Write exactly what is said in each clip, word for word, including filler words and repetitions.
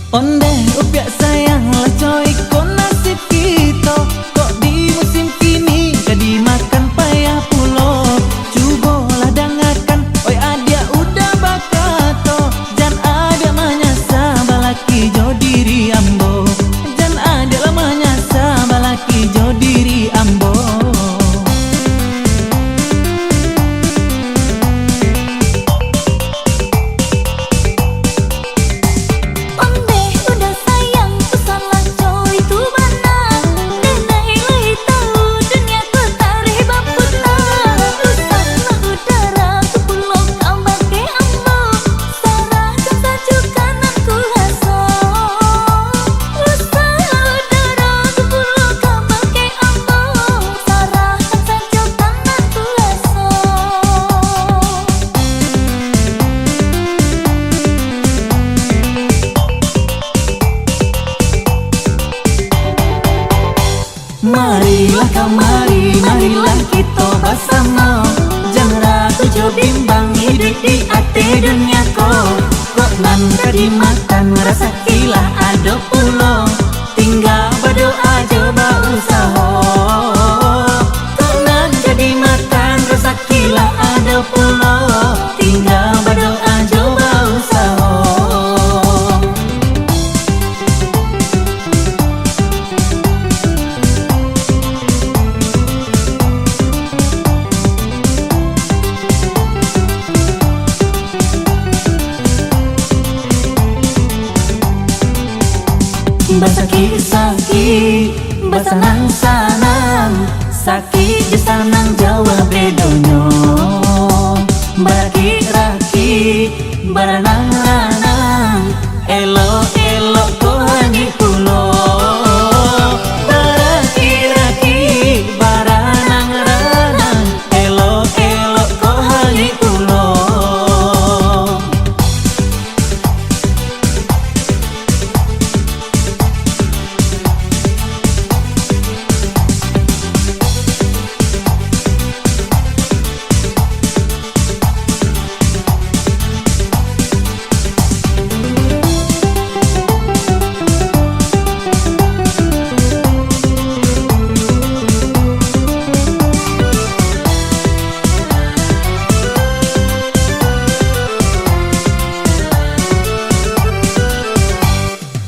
Ondeh upiak sayang lah, coiko nasib kito, kok di musim kini ka dimakan payah pulo. Cubolah dangakan, oi adiak udah bakato, jan adiak manyasa balaki jo diri ambo, jan adiak lah manyasa balaki jo diri ambo. Ondeh udah sayang, usahlah coy tu bana. Dek nak ilai tahu, dunia ko tarih baputa. Usahlah udara ko pulo ka bakeh ambo. Sarahkan sajo ka nan kuaso. Usahlah udara ko pulo ka bakeh ambo. Sarahkan sajo ka nan kuaso. Marilah kamari, marilah kito basamo. Jan ragu jo bimbang iduik di ateh dunia ko. Kok nan ka dimakan, rasaki lah ado pulo. Tingga badoa jo bausaho. Kok nan ka dimakan, rasaki lah ado pulo. Tingga badoa jo bausaho. Basakik-sakik, basanang-sanang, sakik jo sanang jauah bedonyo. Barakik-rakik, baranang-ranang, elok-elok ko hangik pulo. Barakik-rakik, baranang-ranang, elok-elok ko hangik pulo.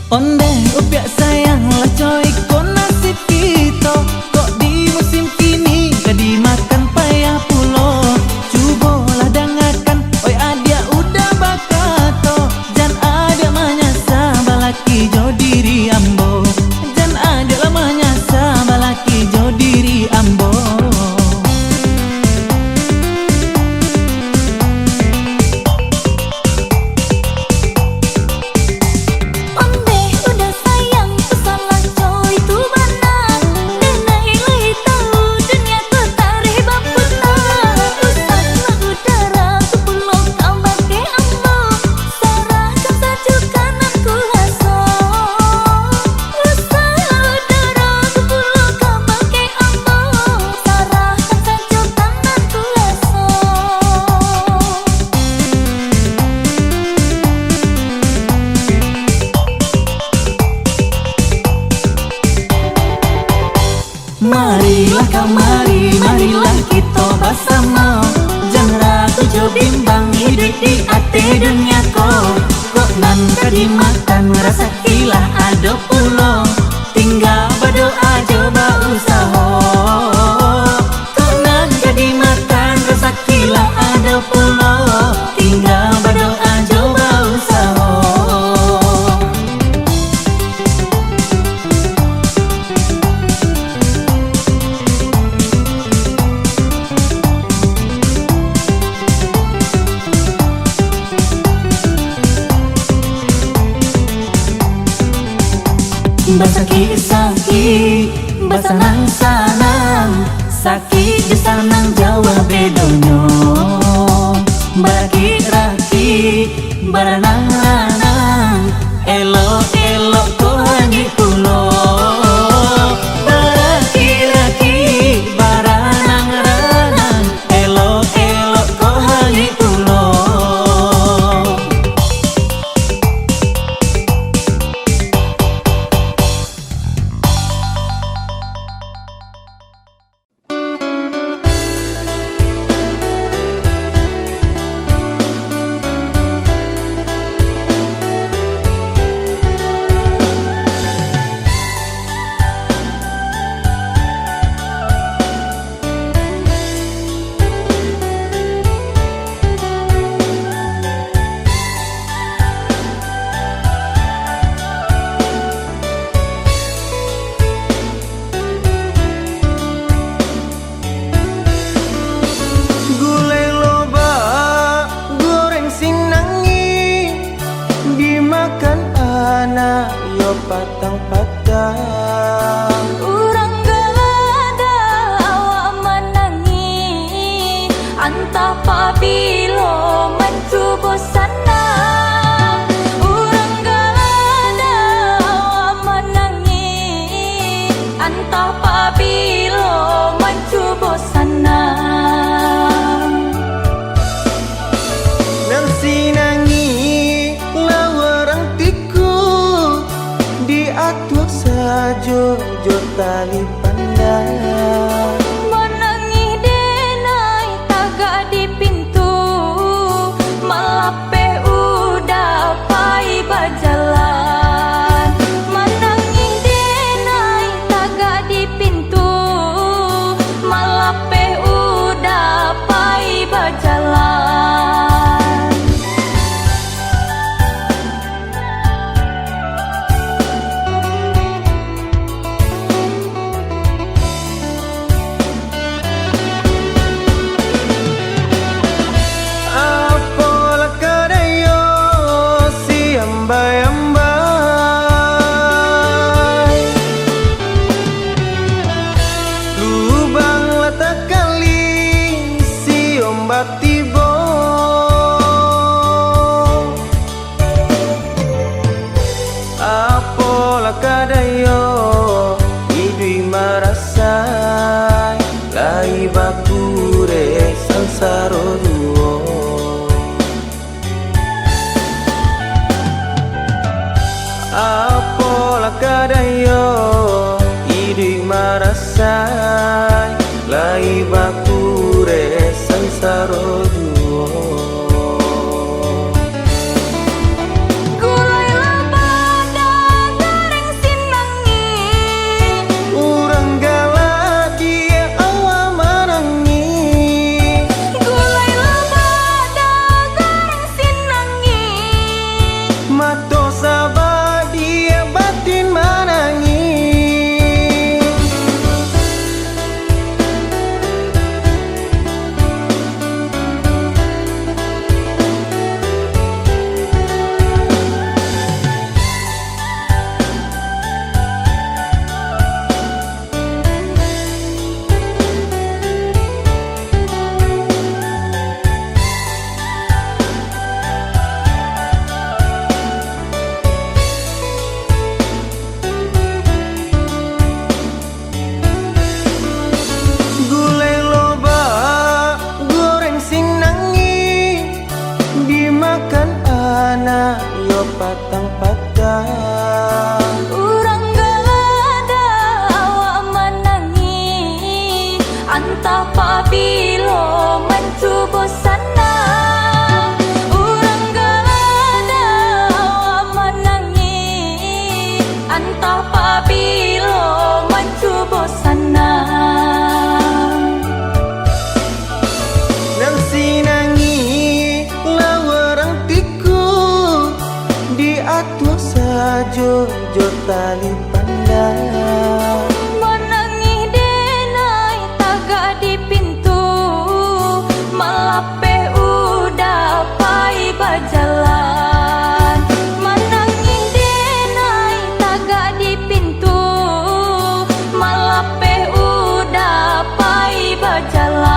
Ondeh upiak sayang lah, coiko nasib kito, kok di musim kini ka dimakan payah pulo. Cubolah dangakan, oi adiak udah bakato, jan adiak manyasa balaki jo diri ambo, jan adiak lah manyasa balaki jo diri ambo. Ondeh udah sayang, usahlah coy tu bana. Dek nak ilai tahu, dunia ko tarih baputa. Usahlah udara ko pulo ka bakeh ambo. Sarahkan sajo ka nan kuaso. Usahlah udara ko pulo ka bakeh ambo. Sarahkan sajo ka nan kuaso. Marilah kamari, marilah kito basamo. Jan ragu jo bimbang iduik di ateh dunia ko. Kok nan ka dimakan, rasaki lah ado pulo. Tingga badoa jo bausaho. Kok nan ka dimakan, rasaki lah ado pulo. Tingga badoa jo bausaho. Basakik-sakik, basanang-sanang, sakik jo sanang jauah bedonyo. Barakik-rakik, baranang-ranang, elok-elok ko hangik pulo. Barakik-rakik, baranang-ranang, elok-elok ko hangik pulo. Iyo patang patang. Urang gadang awak manangih, antah pabilo mancubo sanang. Urang gadang awak manangih, antah pabilo mancubo sanang. Nan sinangih lah urang tiku, diatuah sajo jo tali pandang. Manangih denai tagak di pintu, malapeh udah pai bajalan. Manangih denai tagak di pintu, malapeh udah pai bajalan. Apolah kadai yo si ambai-ambai, lubang lah takali si ombak tibo. Apolah kadai yo iduik marasai, lai bakureh sansaro juo. Apolah kadai yo iduik marasai, lai bakureh sansaro juo. Gulai labada goreng sinangih. Urang galak diak awak manangih. Gulai labada goreng sinangih. Mato sabak diak batin manangih. Gulai lobak goreng sinangih, dimakan anak yo patang-patang. Urang gadang awak manangih, antah pabilo mancubo sanang. Urang gadang awak manangih, antah pabilo mancubo sanang. Nan sinangih lah urang tiku, diatuah sajo jo tali pandang. Manangih denai tagak di pintu, malapeh udah pai bajalan. Manangih denai tagak di pintu, malapeh udah pai bajalan.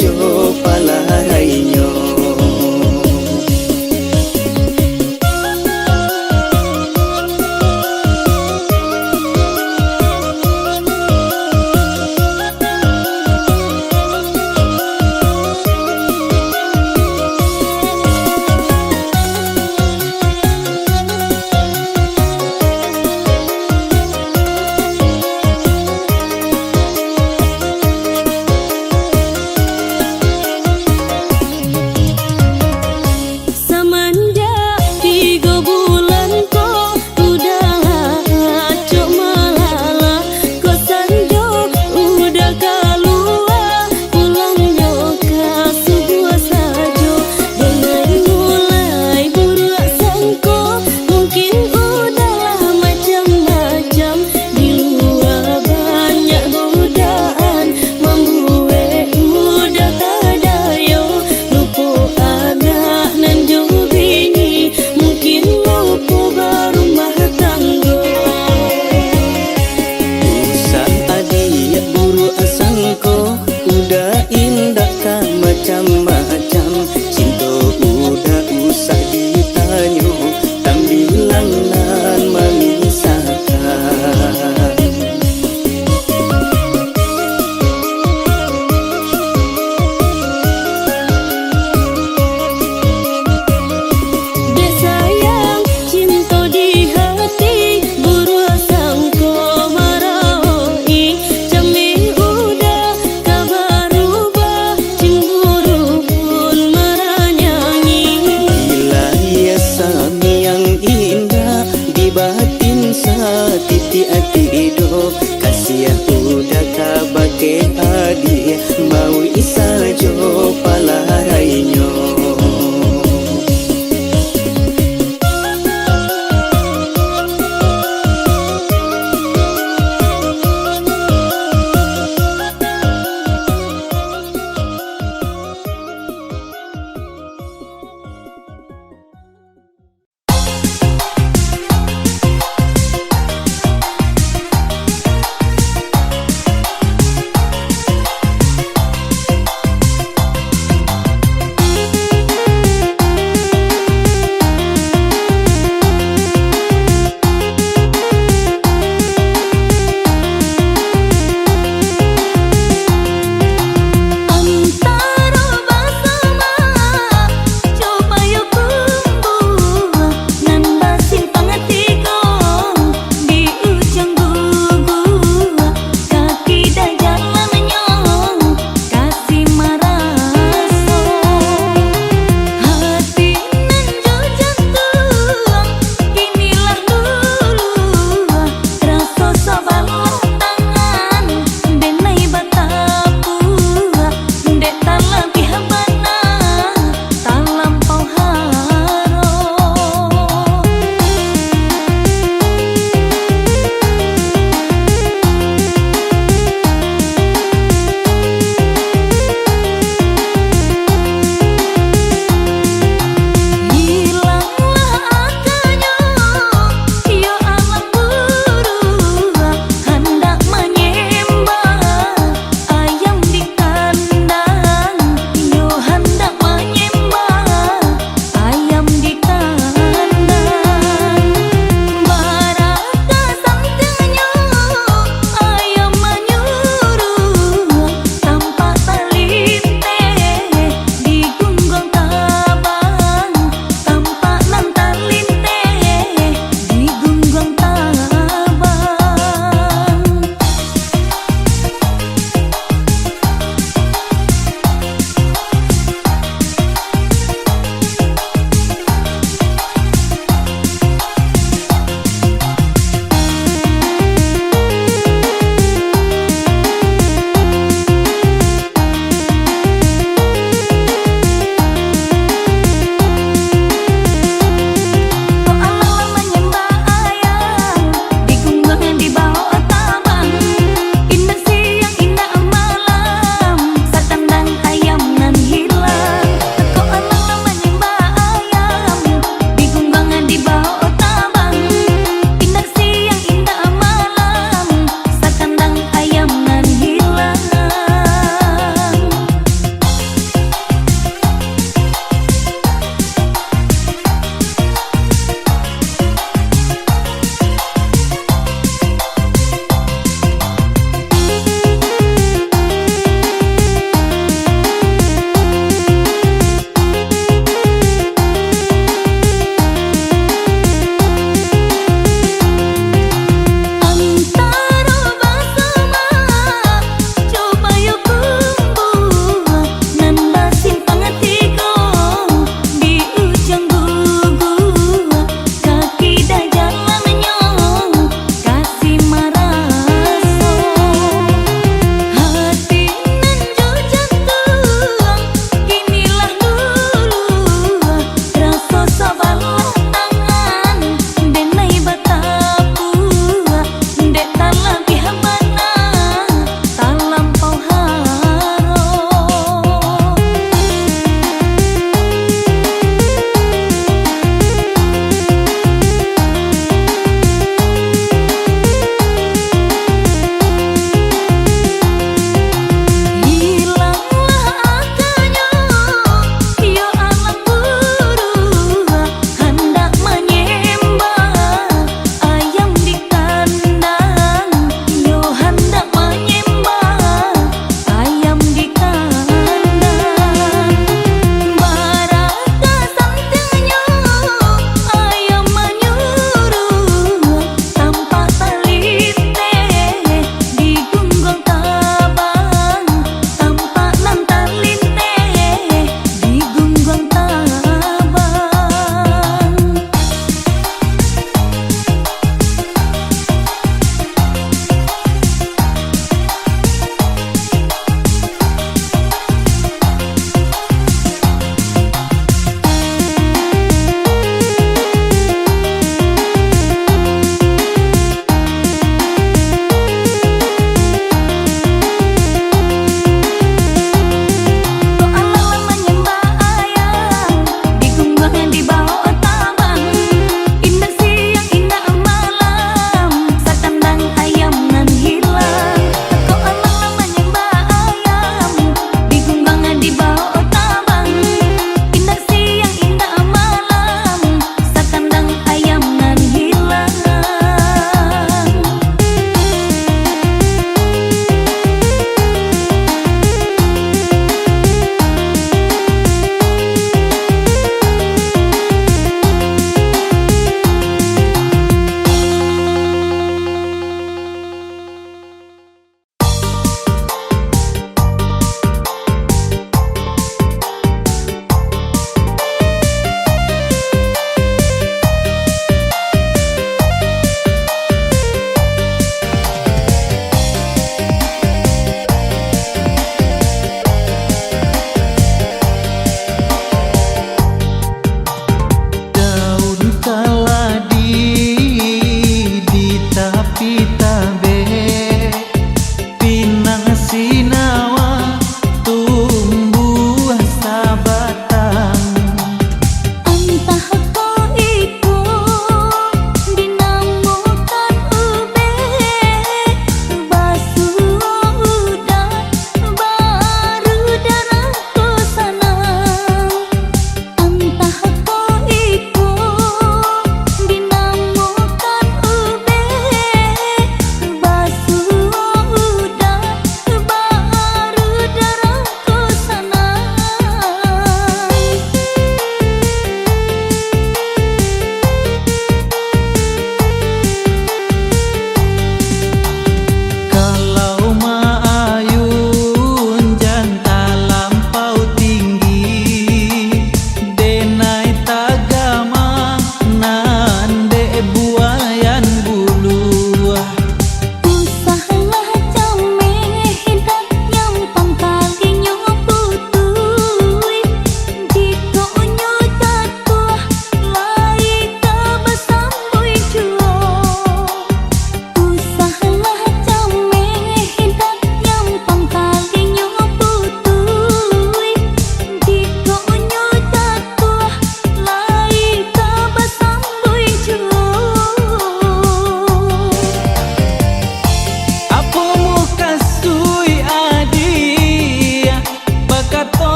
jo palarainyo.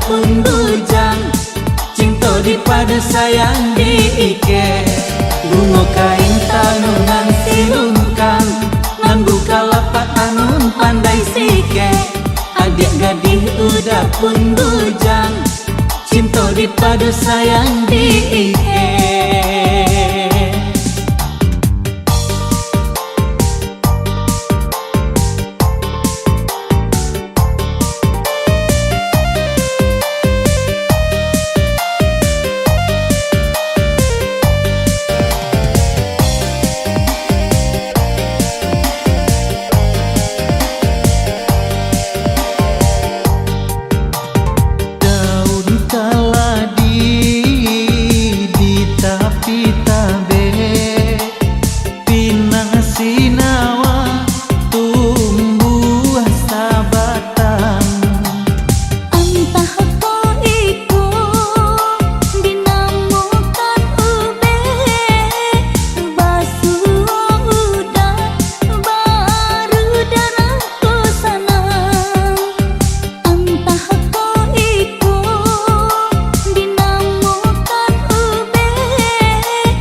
pun bujang, cinto dipadu sayang diike. Bungo kain tanunan silungkang, nan bukalapak anun pandai sike. Adiak gadih uda pun bujang, cinto dipadu sayang diike. Daun kaladi di tapi tabek, pinang sinawa tumbuah sabatang. Antah ko iko dinamokan ubek, basuo uda baru darah ko sanang. Antah ko iko dinamokan ubek,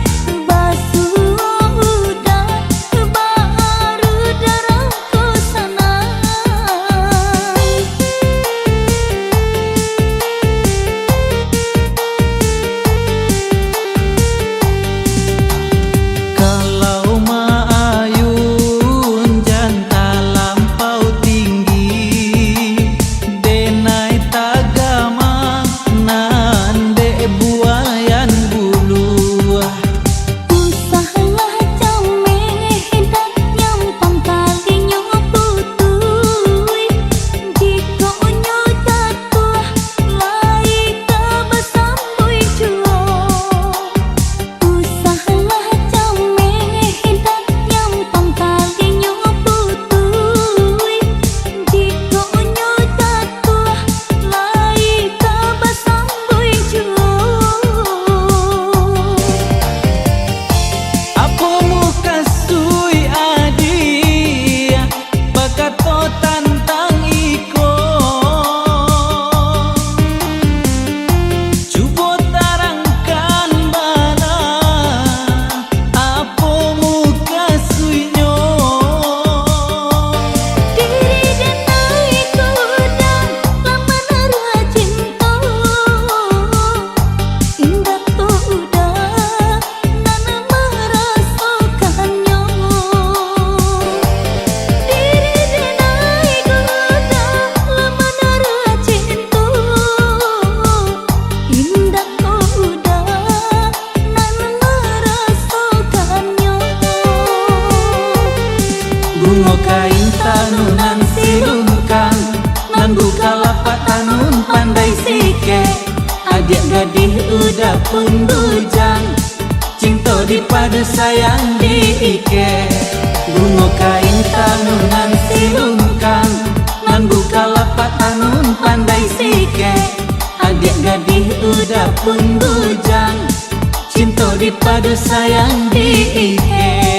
basuo uda baru darah ko sanang. Kalau maayun jan talampau tinggi, denai tagama nan dek buayan buluah. Usahlah cameh, dak nyampang kalinyo putuih, jikok nyo jatuah, lai ka basambuih juo. Usahlah cameh, dak nyampang kalinyo putuih, jikok nyo jatuah, lai ka basambuih juo. Apo mukasuik adiak bakato tantang iko? Cubo tarangkan bana, apo mukasuiknyo? Diri denai ko uda lah manaruah cinto, indak ko uda nan marasokannyo. Diri denai ko uda lah manaruah cinto, indak ko uda nan marasokannyo. Bungo kain tanunan silungkang, nan bukalapak tanun pandai sike. Adiak gadih uda pun bujang, cinto dipadu sayang diike. Bungo kain tanunan silungkang, nan bukalapak tanun pandai sike. Adiak gadih uda pun bujang, cinto dipadu sayang diike.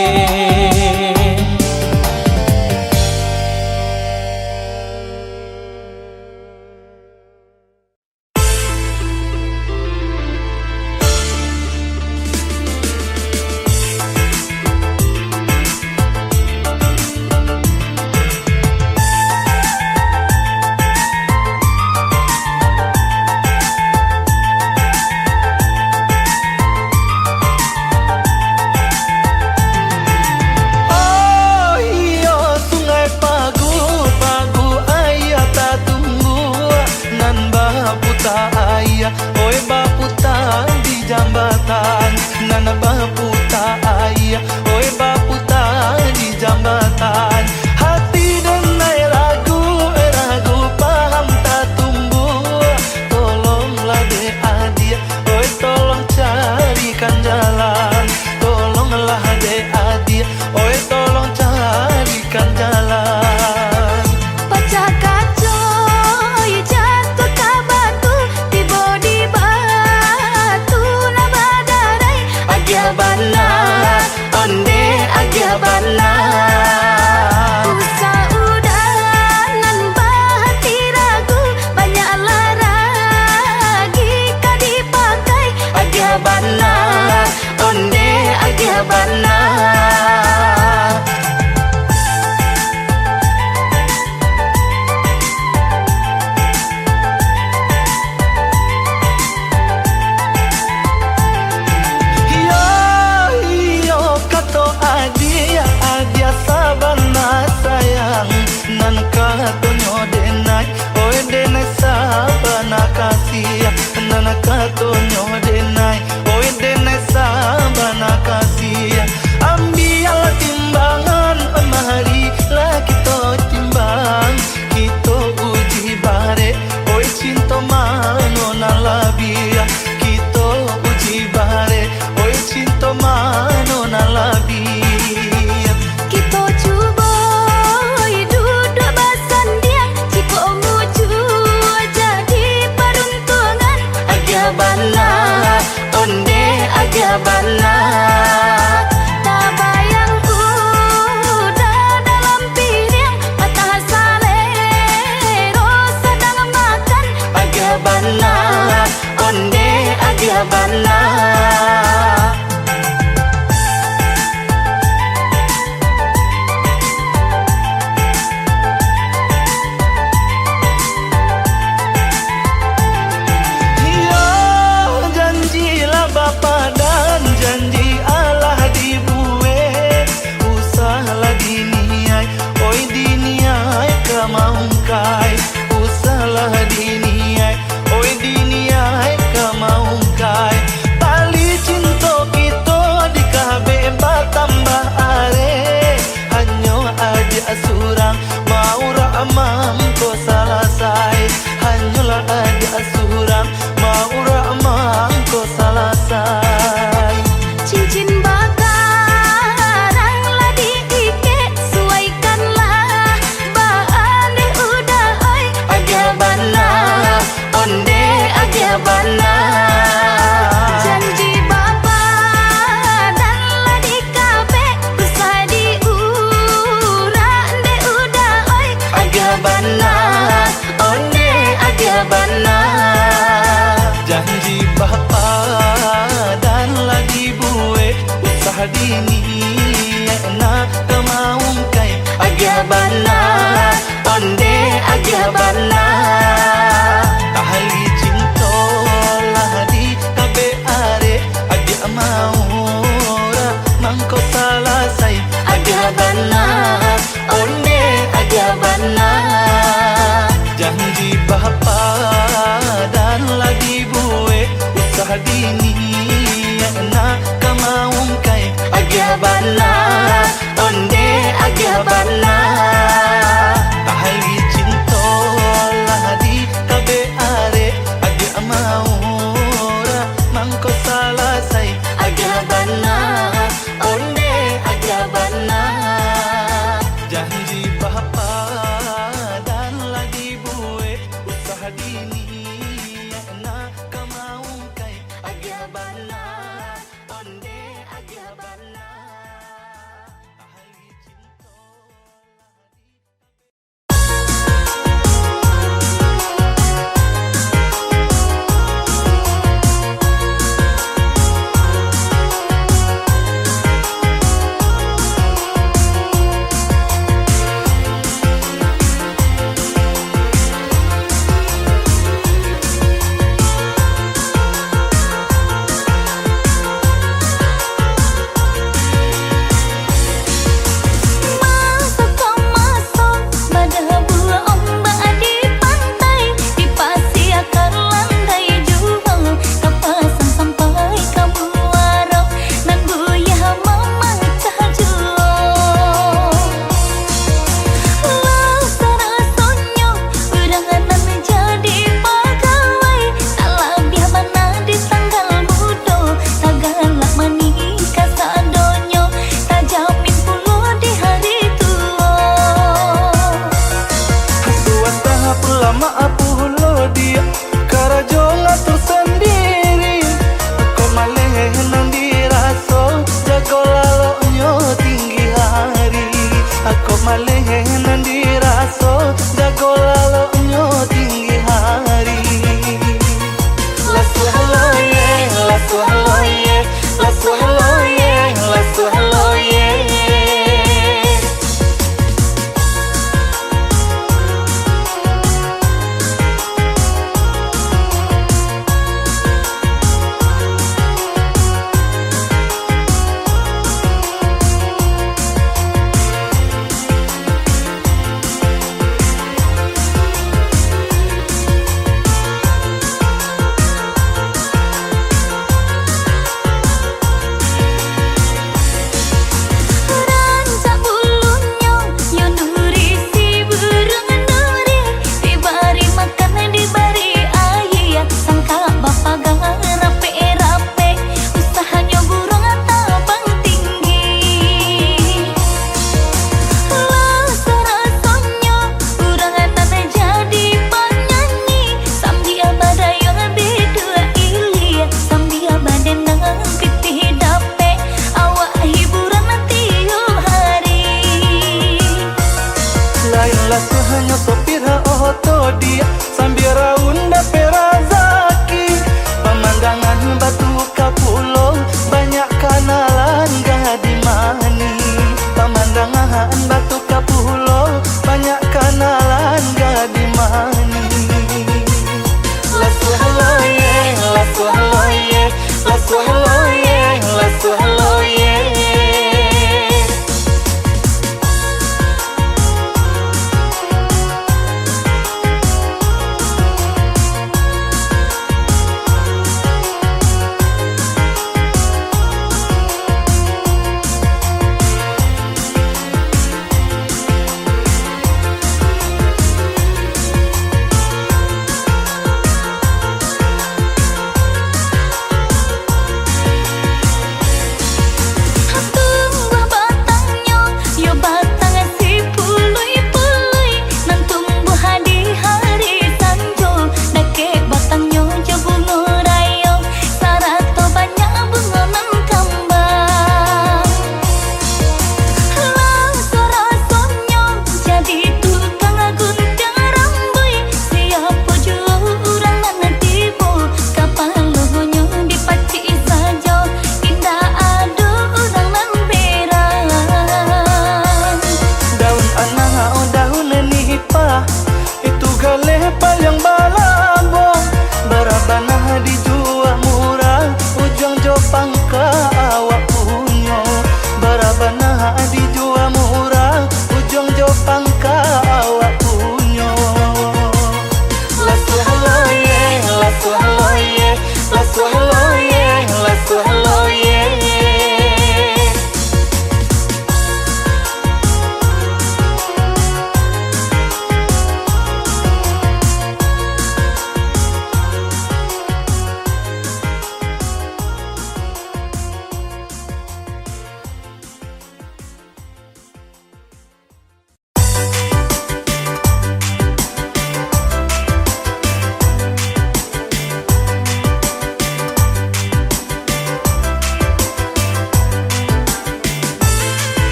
bana. Iyo, janji lah bapadan, janji alah dibuek, usah lah diniaik, oi diniaik ka maungkai, usah lah diniaik, oi diniaik ka maungkai. Tali cinto kito di kabek batambah arek, hanyo adiak surang maurak mangko salasai, hanyolah adiak surang maurak mangko salasai. Cincin bakarang lah diikek, suaikanlah baandeh uda oi, agiah bana, ondeh agiah bana. Janji bapadan lah dikabek, usah diurak ndeh uda oi, agiah bana, ondeh agiah bana. Janji bapadan lah dibuek, usah diniaik nak ka maungkai, agiah bana, ondeh agiah bana. Tali cinto lah dikabek arek, adiak maurak mangko salasai, agiah bana, ondeh agiah bana. Janji bapadan lah dibuek, usah diniaik nak ka maungkai, agiah bana, ondeh agiah bana. Tali cinto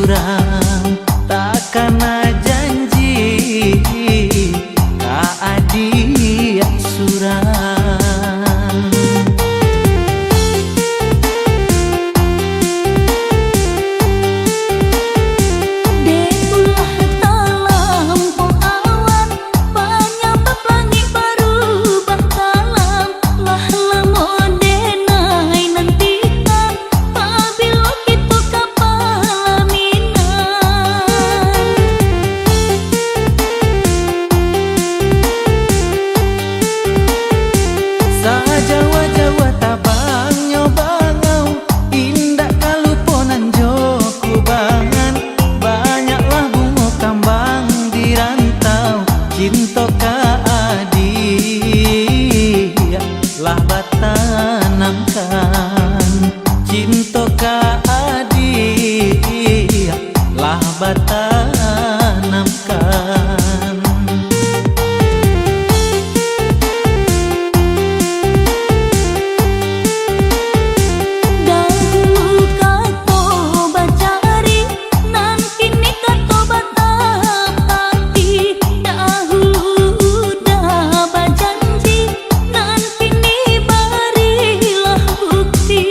Urang takana janji ka adiak surang. Dek ulah talampau awan, panyabab langik barubah kalam. Lah lamo denai nantikan, pabilo kito ka palaminan. Sajauah-jauah tabangnyo bangau, indak ka lupo nan jo kubangan. Banyaklah bungo kambang di rantau, cinto ka adiak lah batanamkan. Cinto ka adiak lah batanamkan. Dahulu kato bacari, nan kini kato batapati. Dahulu udah bajanji, nan kini barilah bukti.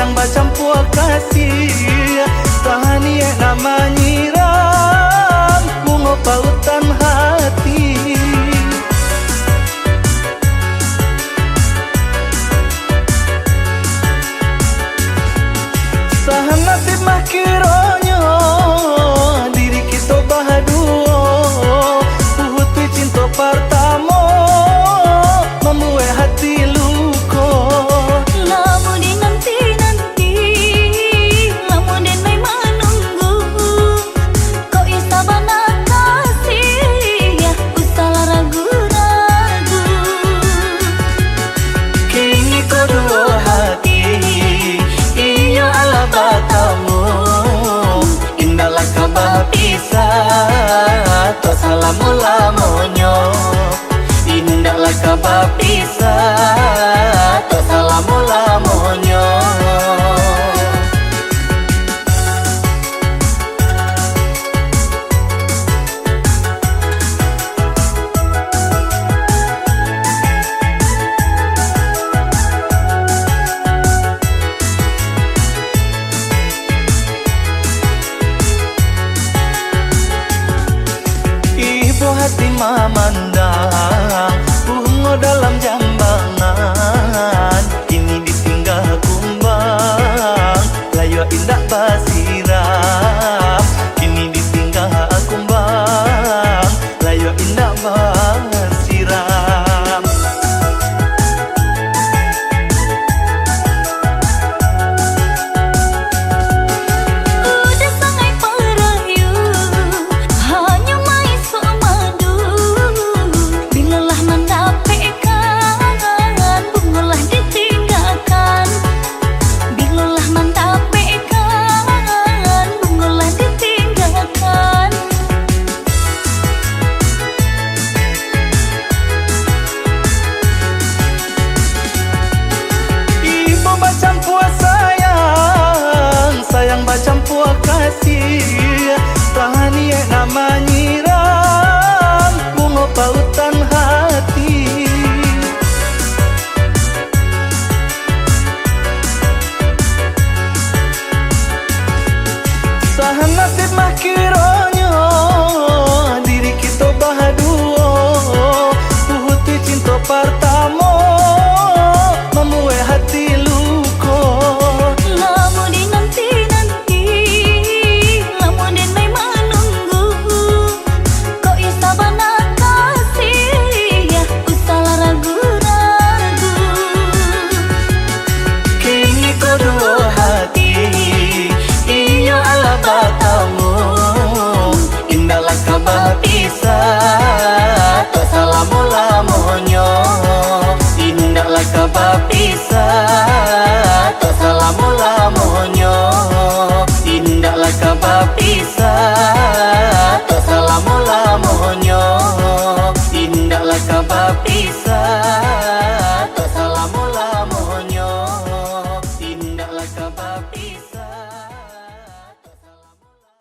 Bacampua kasih, taniek nan manyiram bungo pautan hati. Sahan nasib mah kironyo diri kito baduo, putuih cinto partamo mambuek hati luko. Lamo dinanti-nanti, lamo den lai manunggu. Kok iyo sabana kasih, usahlah ragu-ragu. Kini ko duo hati, iyo alah batamu. Indaklah ka bapisah, tok salamo-lamonyo. Indaklah ka bapisah, tok salamo-lamonyo. Ibo hati mamandang bungo dalam jambangan, kini ditingga kumbang, layua indak basiram. Kini ditingga kumbang, layua indak basiram. Udah sangai parayu, hanyo maisok madu. Bilolah mandapekkan, bungolah ditinggakan. Bilolah mandapekkan, bungolah ditinggakan. Ibo bacampua sayang, sayang bacampua kasih. Taniek nan manyiram bungo pautan hati. Sahan nasib mah kironyo diri kito baduo, putuih cinto partamo mambuek hati luko. Lamo dinanti-nanti, lamo den lai manunggu. Kok iyo sabana kasih, usahlah ragu-ragu. Kini ko duo hati, iyo alah batamu. Indaklah ka bapisah, tok salamo-lamonyo. Indaklah ka bapisah, tok salamo-lamonyo. Indaklah ka bapisah, tok salamo-lamonyo. Indaklah ka bapisah, tok salamo-lamonyo. Indaklah ka bapisah, tok salamo-lamonyo.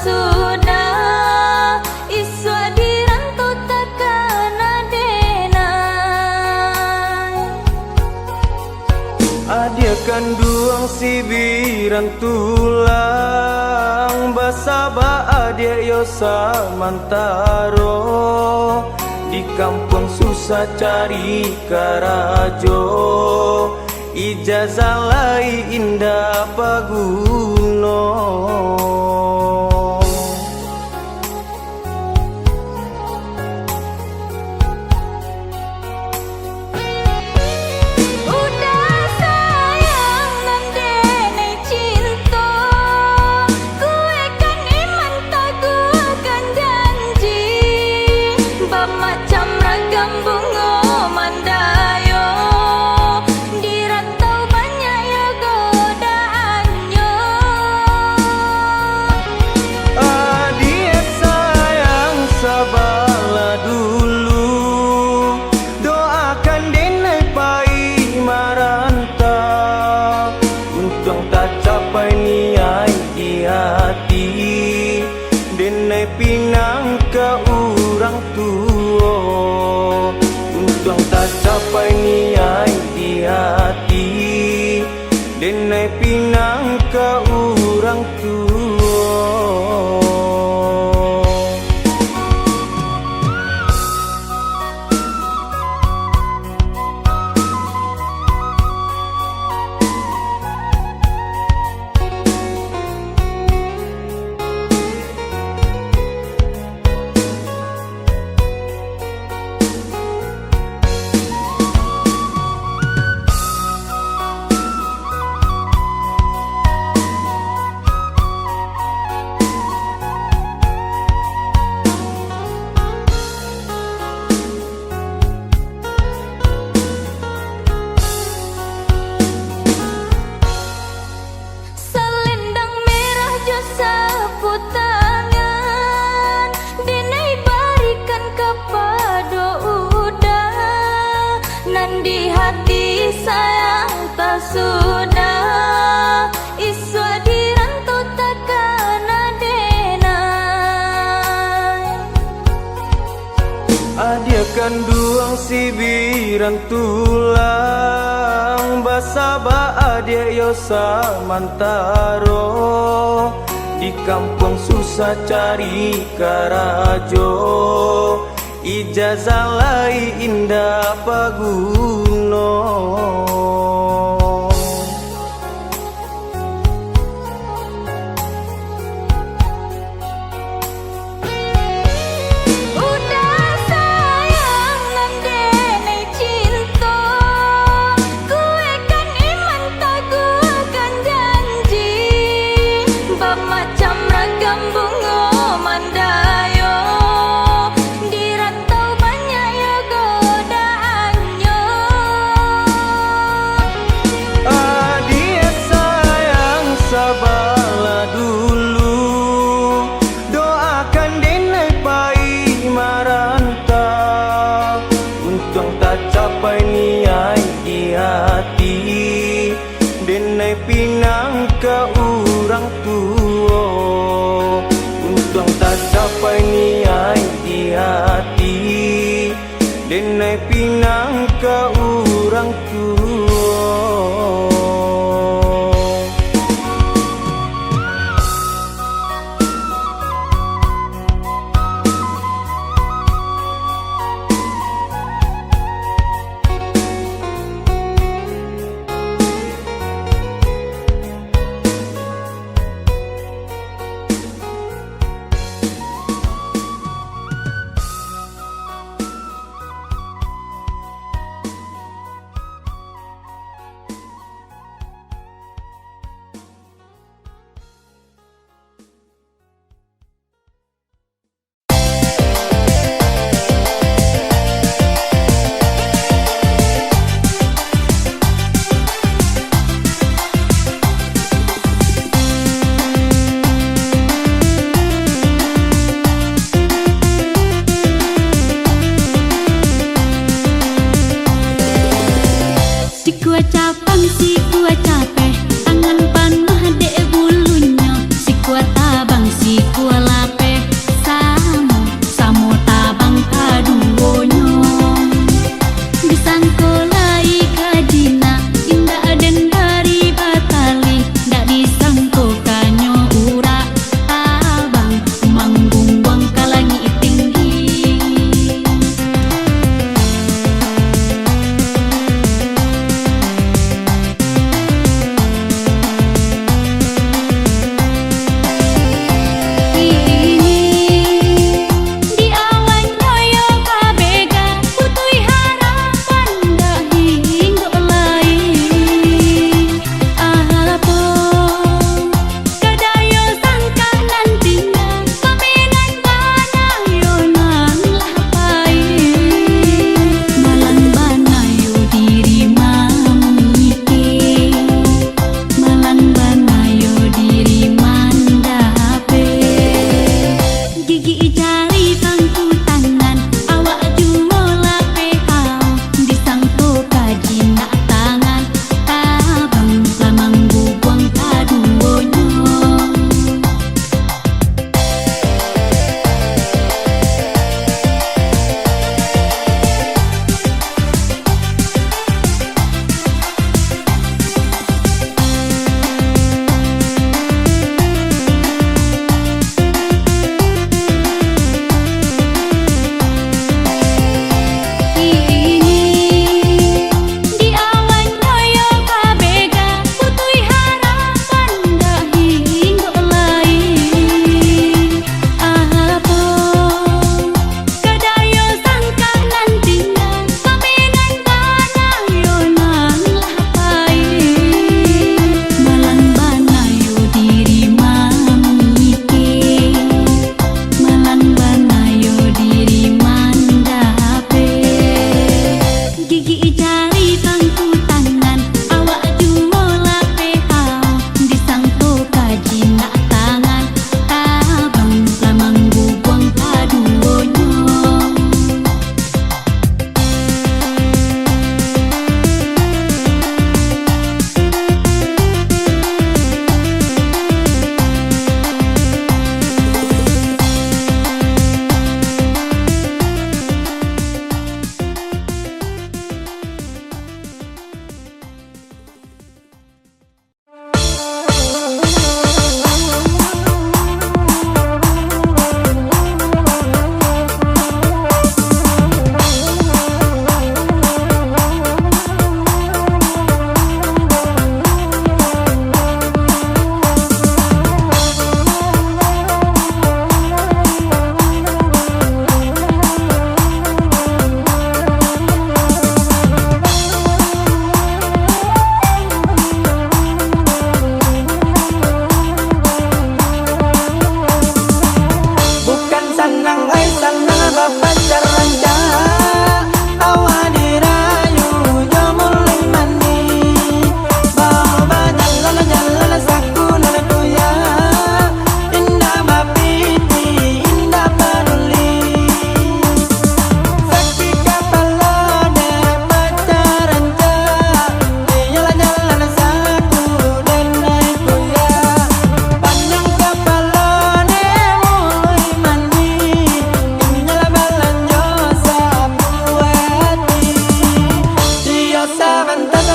Sudah, isuak di rantau takana denai. Adiak kanduang sibiran tulang, basaba adiak yo samantaro, di kampuang susah cari karajo. Ijazah lai indak paguno. Udah sayang nan denai cinto, kuekkan iman, taguahkan janji, bamacam ragam bungo mandayo. Di rantau banyak yo godaannyo. Adiak sayang, sabalah dulu, doakan denai pai marantau, untuang tacapai niaik di ati. Denai pinang ka urang tuo, untuang tacapai niaik di ati. Denai pinang ka urang tuo. Salendang merah jo sapu tangan, denai barikan kapado Uda. Nan di hati sayang tasudah, isuak di rantau takana denai. Adiak kanduang sibiran tulang, basaba adiak yo samantaro, di kampuang susah cari karajo, ijazah lai indak paguno. Uda sayang nan denai cinto, kuekkan iman, taguahkan janji, bamacam ragam bungo mandayo, di rantau banyak yo godaannyo. Adiak sayang, sabalah dulu, doakan denai pai marantau, untuang tacapai niaik di ati. Denai pinang ka urang tuo, untuang tacapai niaik di ati. Denai pinang ka urang tuo. Sikua capang, sikua capeh, tangan panuah dek bulunyo. Sikua tabang, sikua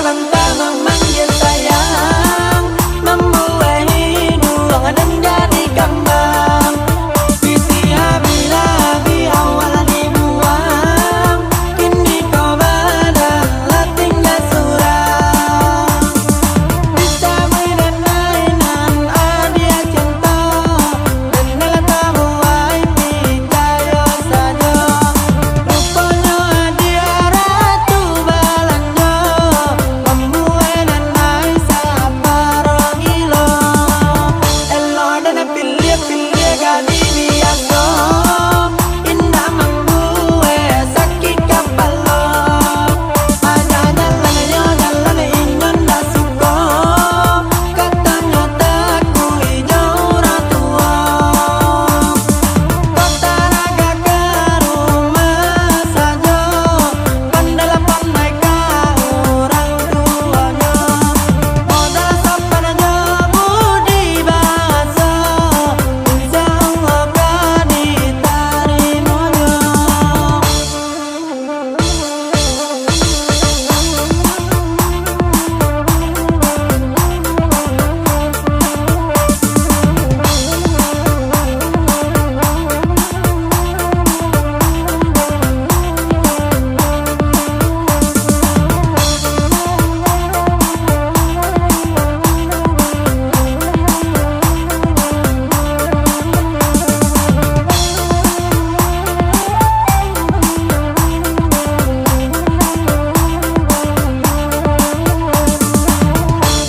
Lantang mamanggia sayang, mambuek hiduang nan jadi kambang. Pitiah bila di awal dibuang, kini ko badan lah tingga surang. Ditamui den ainan adia cinto, den lah tabuai picayo sajo. Ruponyo adia ratu balanjo, mambuek nan ai saparo gilo. Elok den piliah-piliah gadih biaso, indak mambuek sakik kapalo. Aja jalan yo jalan, inyo ndak suko, katonyo takuik jo urang tuo. Kota raga ka rumah sajo, pandai lah pandai ka urang tuonyo. Modal sopan jo budi bahaso, insya Allah ka ditarimonyo.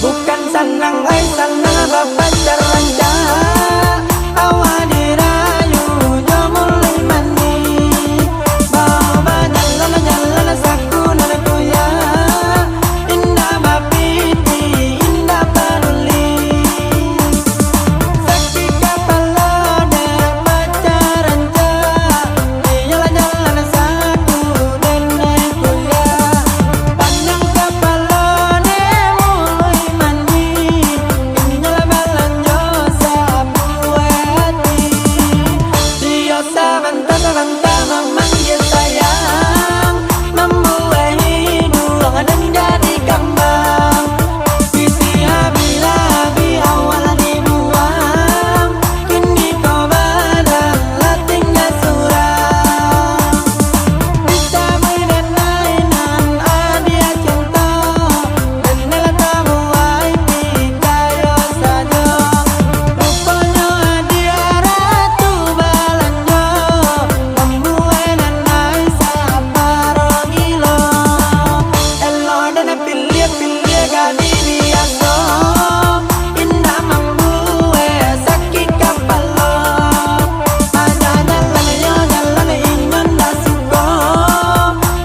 Bukan sanang, ai, sanang bapacar rancak. Awak dirayu jo mulai manih, bawa bajalan-jalan saku nan kuya, indak bapiti, indak paduli. Sakik kapalo dek pacar rancak, iyolah jalan saku den nan kuya. Panjang kapalo dek mulai manih, inyolah balanjo sabuah ati. Iyo sabanta-sabanta mamanggia sayang, mambuek hiduang nan jadi kambang. Pitiah bila di awal dibuang, kini ko badan lah tingga surang. Ditamui den ainan adia cinto, den lah tabuai picayo sajo. Ruponyo adia ratu balanjo, mambuek nan ai saparo gilo. Elok den piliah-piliah gadih biaso, indak mambuek sakik kapalo. Aja jalan yo jalan, inyo ndak suko,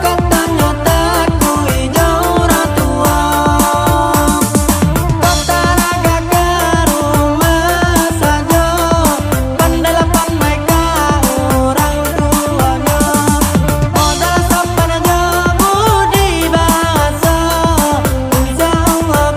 katonyo takuik jo urang tuo. Kota raga ka rumah sajo, pandai lah pandai ka urang tuonyo. Modal sopan jo budi bahaso, insya Allah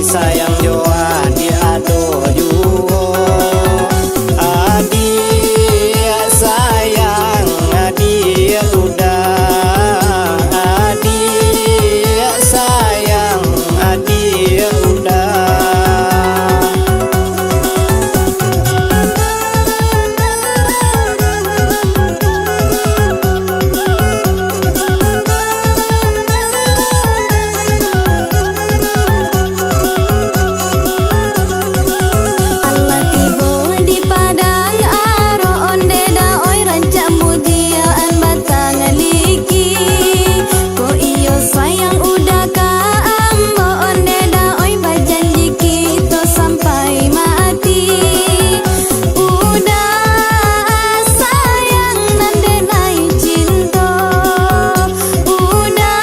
Sayang jo adiak ado juo. Adiak sayang adiak Uda. Adiak sayang adiak Uda. Alah tibo di Padang Aro, onde da oi, rancak mudiaan batang liki. Ko iyo sayang Uda ka ambo, onde da oi, bajanji kito sampai mati. Uda sayang nan denai cinto, Uda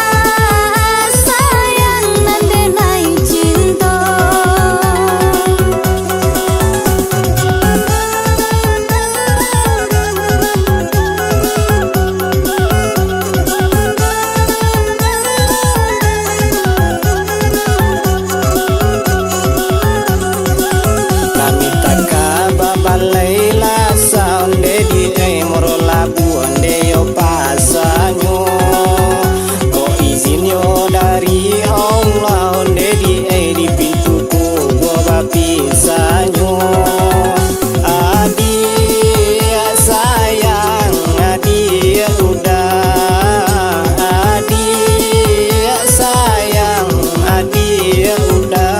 sayang nan denai cinto. Kami taka babalai lasa, onde di ai moro labuah, onde yo pasanyo. Ko izinnyo dari Allah, onde di ai di pintu kubua bapisahnyo. Adiak sayang adiak Uda. Adiak sayang adiak Uda.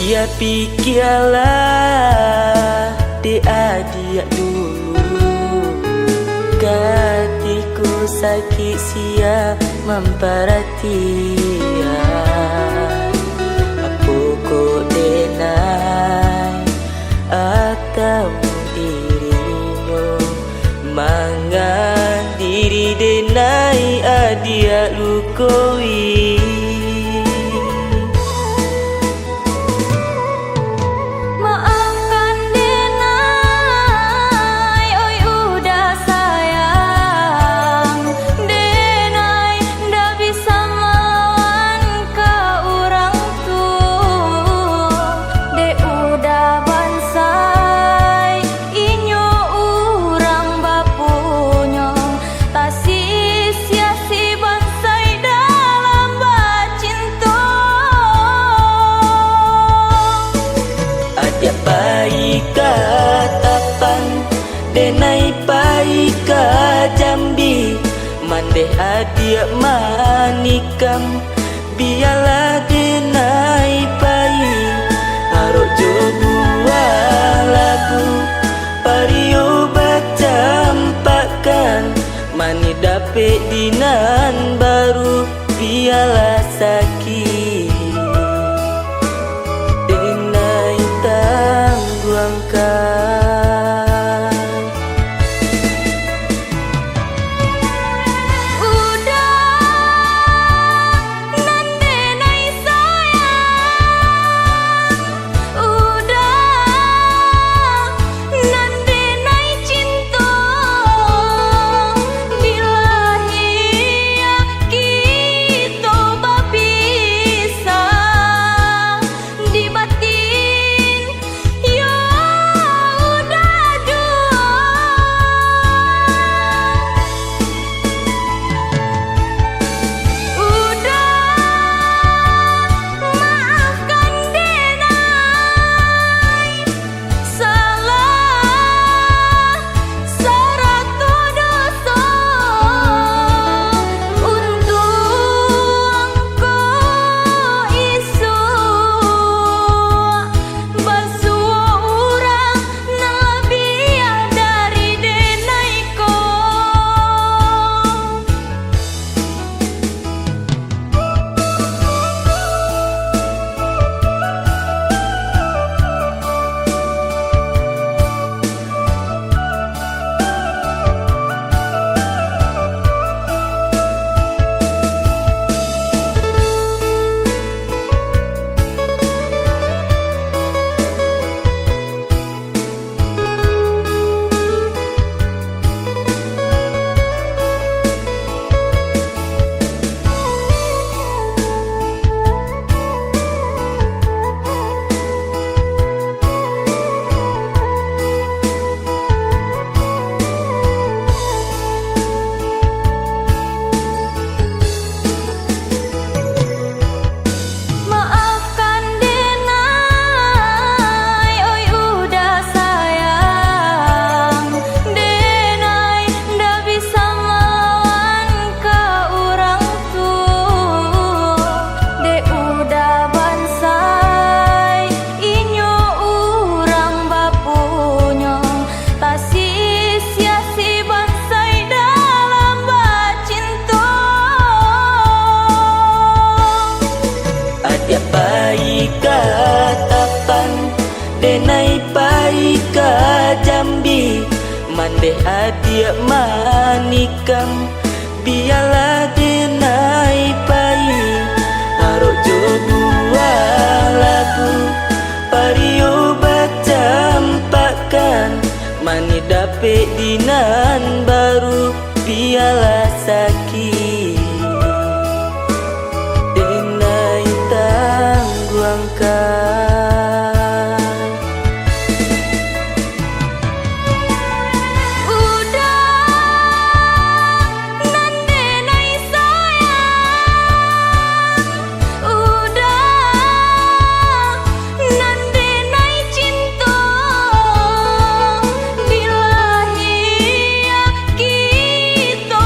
Pikia-pikialah, dek adiak dulu, katiko sakik sia mamparatian. Apo kok denai atau dirinyo mangan diri denai adiak lukoi. Maafkan denai, oi Uda sayang, denai ndak bisa malawan ka urang tu, dek Uda bansai. Inyo urang bapunyo, tasisia si bansai dalam bacinto. Adiak pai ka Tapan, denai pai ka Jambi, mandeh adiak manikam. Bialah denai pai, arok jo buah labu, pario bacampakkan, manih dapek di nan baru, bialah sakik denai tangguangkan. Uda nan denai sa Teh adiak manikam, bialah denai pai. Arok jo buah labu, pario bacampakkan. Manih dapek di nan baru, bialah sakik denai tangguangkan. Udah nan denai sayang, udah nan denai cinto, bilahiya kito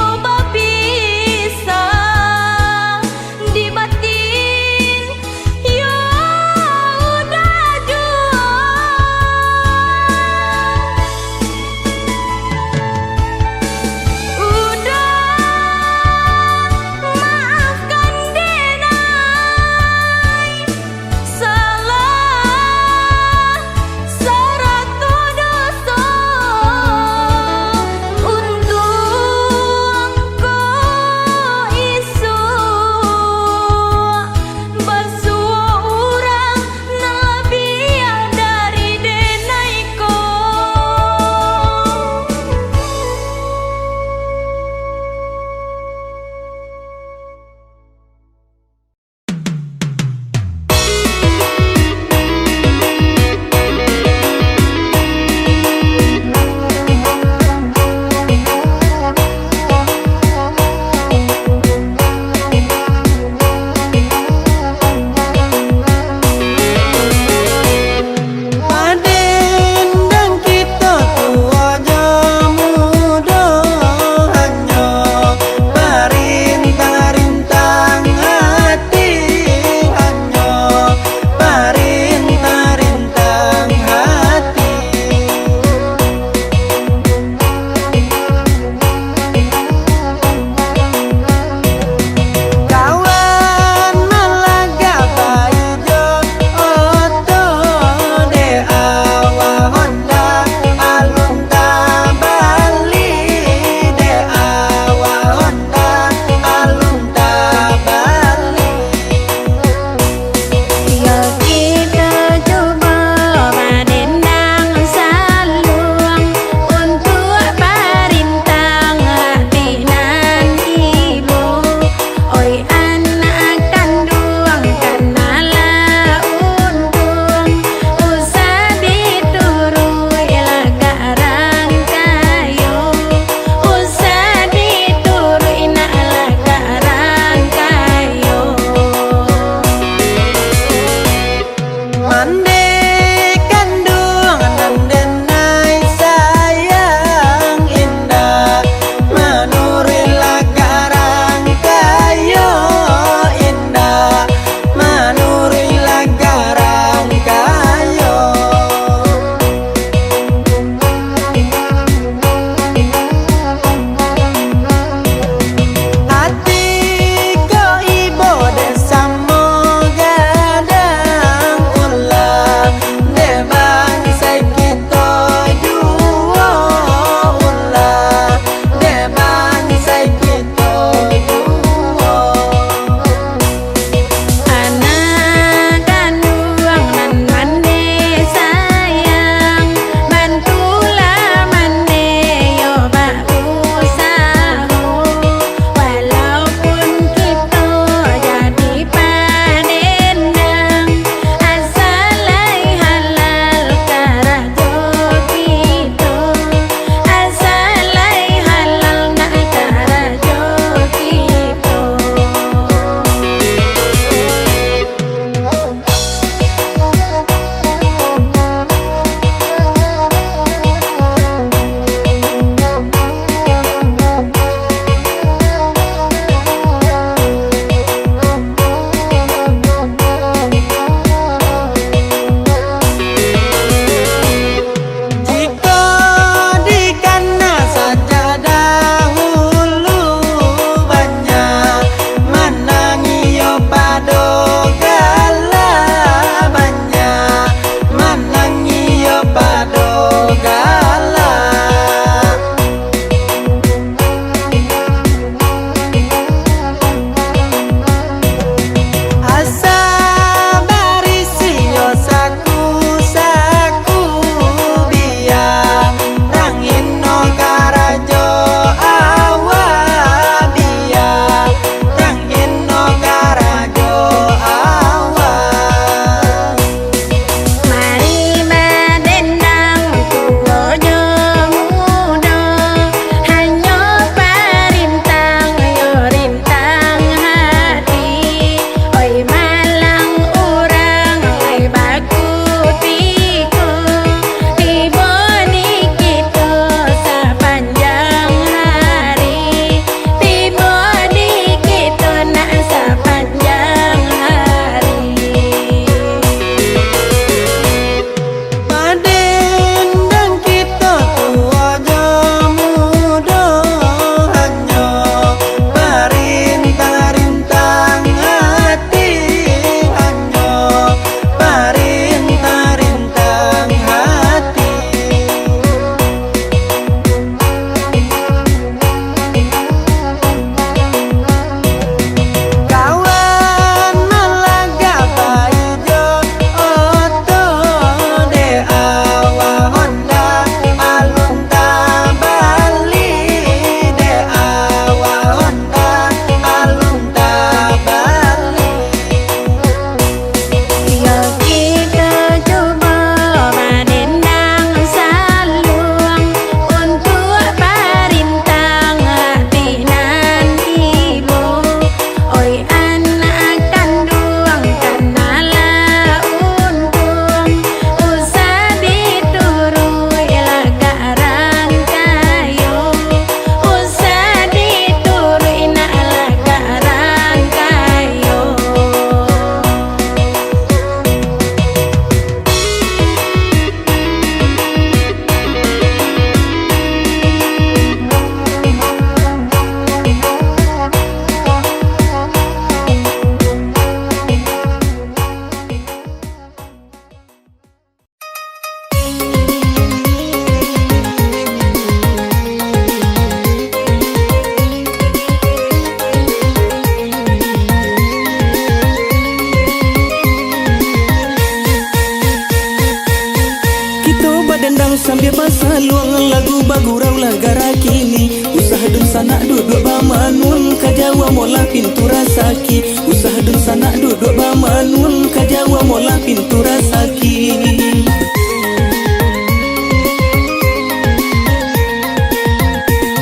Sambia basaluang lagu bagurau lah gara kini. Usah dunsanak duduak bamanuang, ka jauah molah pintu rasaki. Usah dunsanak duduak bamanuang, ka jauah molah pintu rasaki.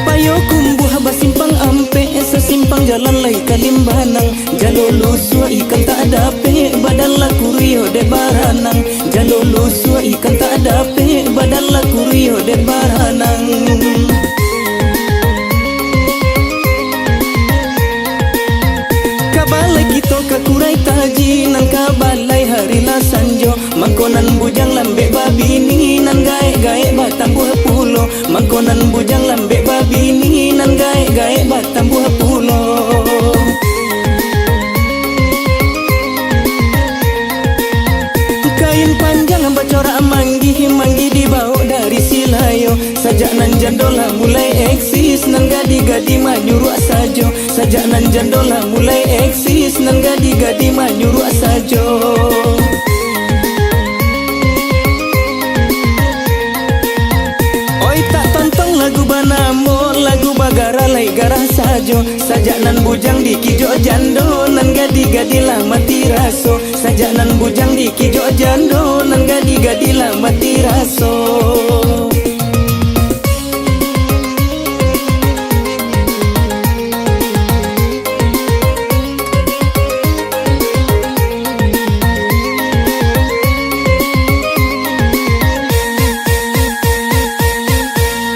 Payokumbuah basimpang ampek, sasimpang jalan lai ka Limbanang. Jalo lusuak ikan tak dapek, badan lah kuruih dek baranang. Jalo lusuak ikan tak dapek, badan lah kuruih dek baranang. Ka balai kito ka Kurai Taji, nan ka balai hari lah sanjo. Mangko nan bujang lambek babini, nan gaek-gaek batambuah pulo. Mangko nan bujang lambek babini, nan gaek-gaek batambuah pulo. Kain panjang bacorak manggih, manggih dibawok dari Silayo. Sajak nan jando lah mulai eksis, nan gadih-gadih manyuruak sajo. Sajak nan jando lah mulai eksis, nan gadih-gadih manyuruak sajo. Oi, tak tontong lagu banamo, lagu bagara lai garah sajo. Sajak nan bujang dikijok jando, nan gadih-gadih lah mati raso. Sajak nan bujang dikijok jando, nan gadih-gadih lah mati raso.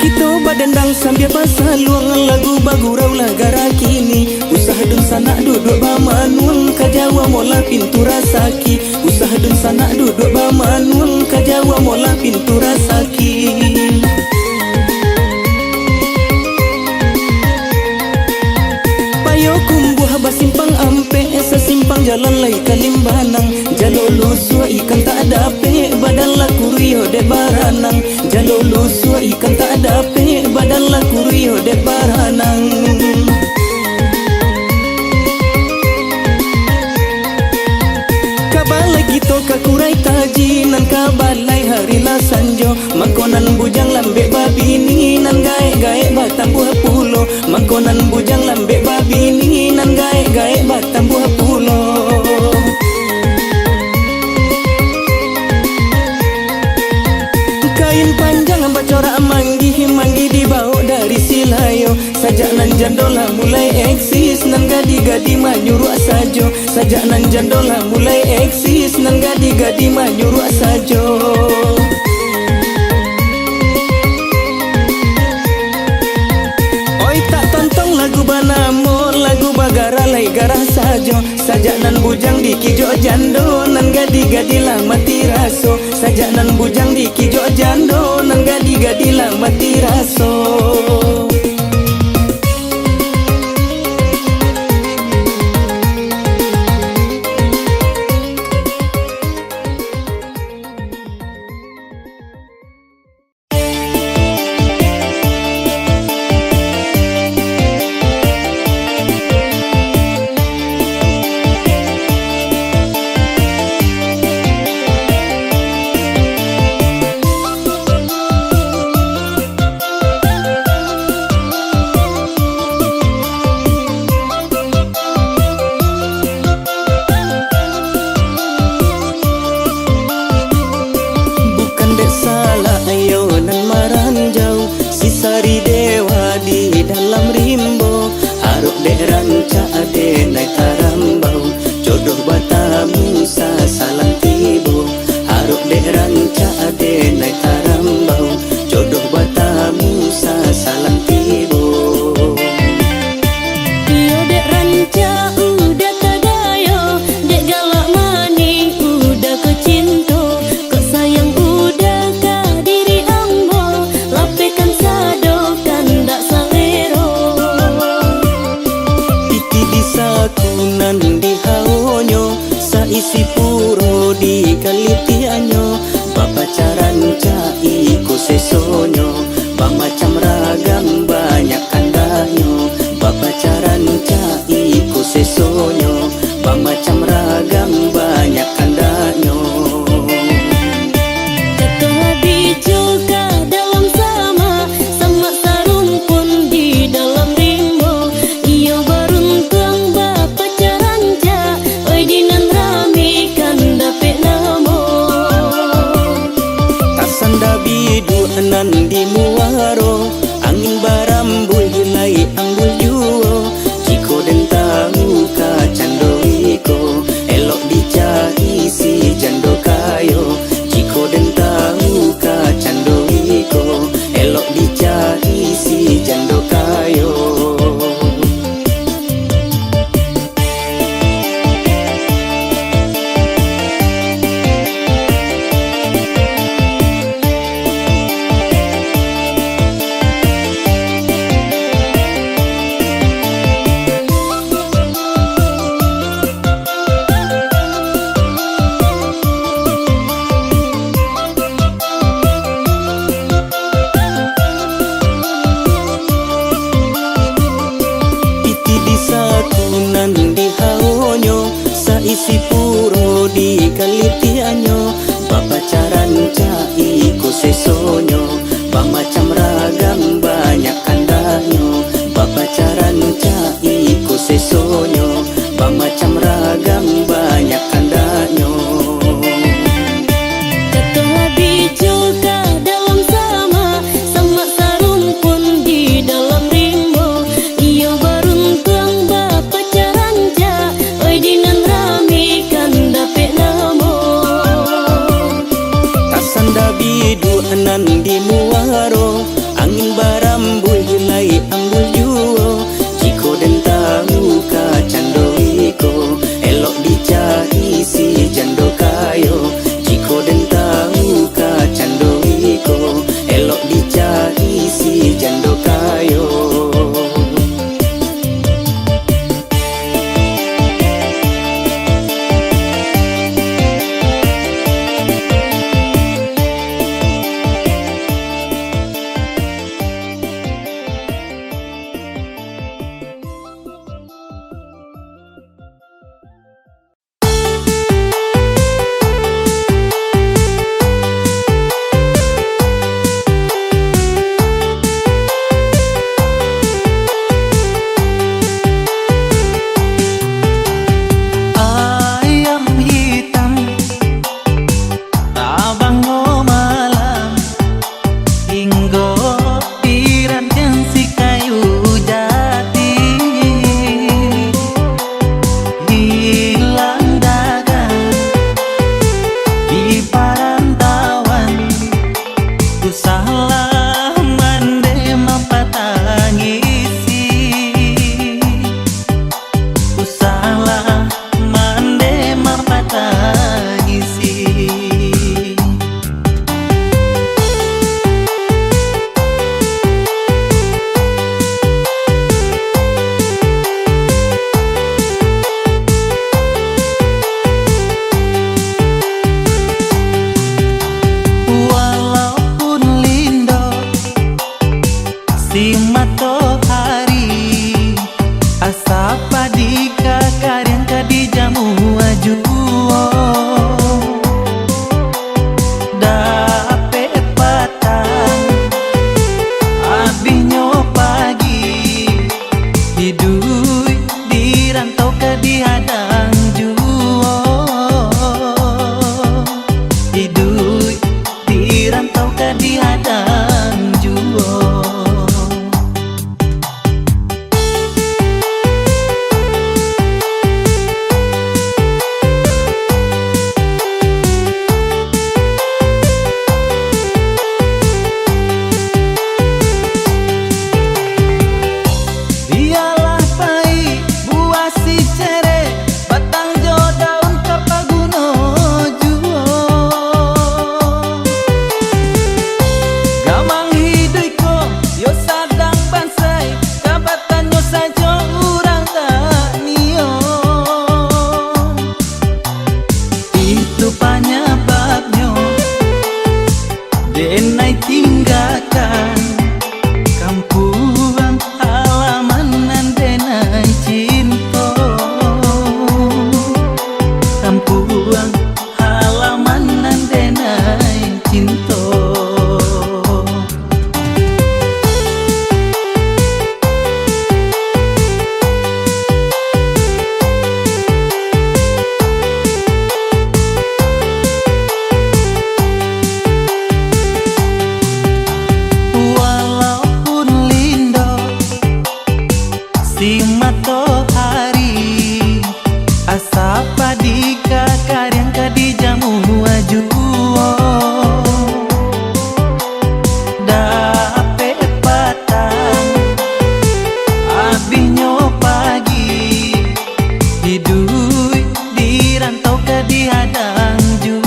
Kito badendang sambia basaluang, lagu bagurau lah gara kini. Usah dunsanak duduak bamanuang, ka jauah molah pintu rasaki. Usah dunsanak duduak bamanuang, ka jauah molah pintu rasaki. Payokumbuah basimpang ampek, sasimpang jalan lai ka Limbanang. Jalo lusuak ikan tak dapek, badan lah kuruih dek baranang. Jalo lusuak ikan tak dapek, badan lah kuruih dek baranang. Ka balai kito ka Kurai Taji, nan ka balai hari lah sanjo. Mangko nan bujang lambek babini, nan gaek-gaek batambuah pulo. Mangko nan bujang lambek babini, nan gaek-gaek batambuah pulo. Kain panjang bacorak manggih, manggih dibawok dari Silayo. Sajak nan jando lah mulai eksis, nan gadih-gadih manyuruak sajo. Sajak nan jando lah mulai eksis, nan gadih-gadih manyuruak sajo. Oi, tak tontong lagu banamo, lagu bagara lai garah sajo. Sajak nan bujang dikijok jando, nan gadih-gadih lah mati raso. Sajak nan bujang dikijok jando, nan gadih-gadih lah mati raso. Bukan dek salah iyo nan maranjau, si Sari Dewa di dalam rimbo. Arok dek rancak ade nai tarambau, jodoh batamu sasalang tibo. Arok dek rancak ade nai tarambau, jodoh batamu sasalang tibo. Iyo dek rancak udah tagayo, dek galak manih udah ka cinto, kok sayang udah ka diri ambo, lapehkan sado kandak salero. Pitih di saku nan di haonyo, Isi puro di kalitiaknyo, bapacaran cak iko sesonyo, bamacam ragam banyak kandaknyo, bapacaran cak iko sesonyo, bamacam ragam banyak kandaknyo. Katolah bijo ka dalam samak, samak sarumpun di dalam rimbo. Iyo baruntuang bapacaran cak, oi dinan rami kan dapek namo. Tasanda biduak nan di muaro, angin barambuih lai ambuih juo. Jiko den tahu ka cando iko, elok dicari si jando kayo. Jiko den tahu ka cando iko, elok dicari si jando kayo. Ayam hitam, tabang lo malam, inggo di rantiang si kayu jati. Hilang dagang di parantauan, usahlah mande mapatangisi. Usahlah mande mapatangisi. Walaupun lindo si matoari, asa padi ka kariang ka dijamua juo. Dapek patang, abihnyo pagi, iduik di rantau ka dihadang juo. Iduik di rantau ka dihadang juo. Bialah pai buah si cerek, batang jo daun ka paguno juo. Gamang hiduik ko yo sadang bansai, ka batanyo sajo urang tanio. Itu panyababnyo denai tinggakan kampuang halaman nan denai cinto. Kampuang halaman nan denai cinto. Walaupun lindo si matoari, asa padi ka kariang ka dijamua juo. Dapek patang, abihnyo pagi, iduik di rantau ka dihadang juo.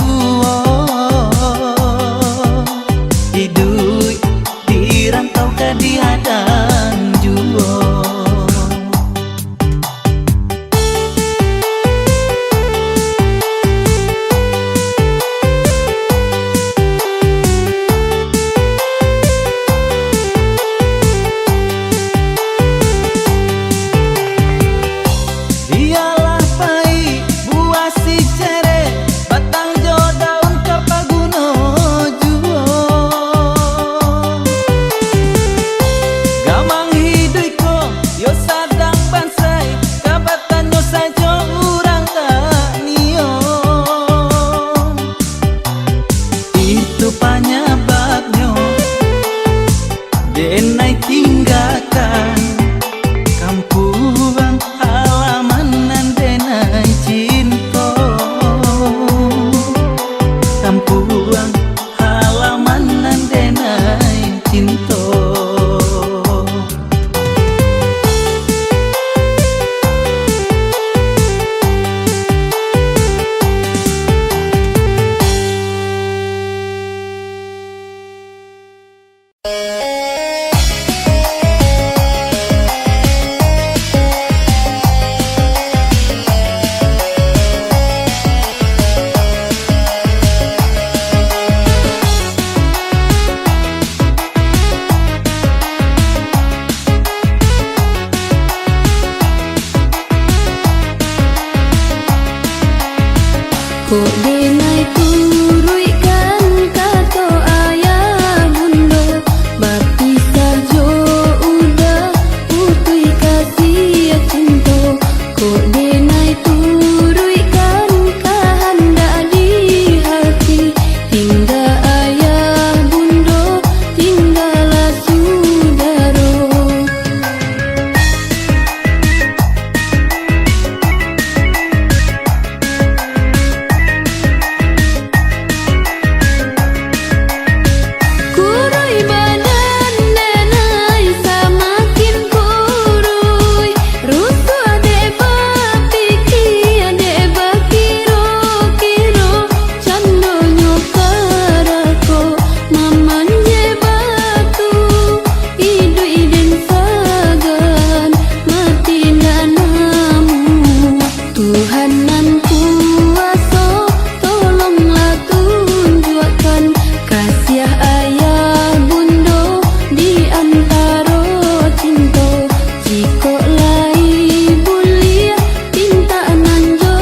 Iduik di rantau ka dihadang juo. Kok denai turuikkan kato ayah bundo, bapisah jo udah putuih kasiah cinto. Kok denai turuikkan kahandak di hati, tingga ayah bundo, tinggalah sudaro. Kuruih badan denai samakin kuruih, rusuah dek bapikia, dek bakiro-kiro, candonyo karako mamanjek batu, iduik den sagan, mati ndak namuah. Tuhan nan kuaso, tolonglah tunjuakkan kasiah ayah bundo di antaro cinto. Jikok lai buliah, pintak nan jo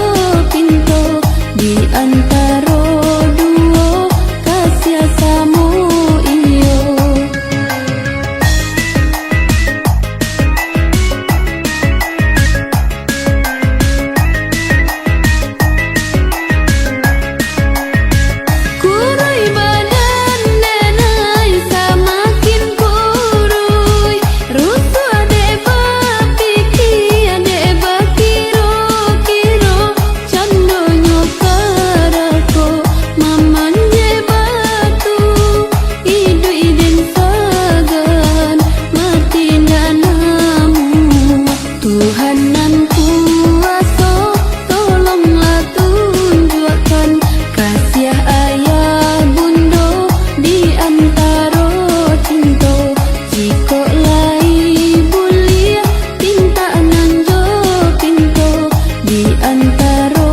pinto, di antaro duo kasiah samo iyo. Kuruih badan denai samakin kuruih, rusuah dek bapikia, dek bakiro-kiro, candonyo karako mamanjek batu, iduik den sagan, mati ndak namuah. Tuhan nan kuaso, tolonglah tunjuakkan kasiah ayah bundo di antaro cinto. Jikok lai buliah, pintak nan jo pinto, di antaro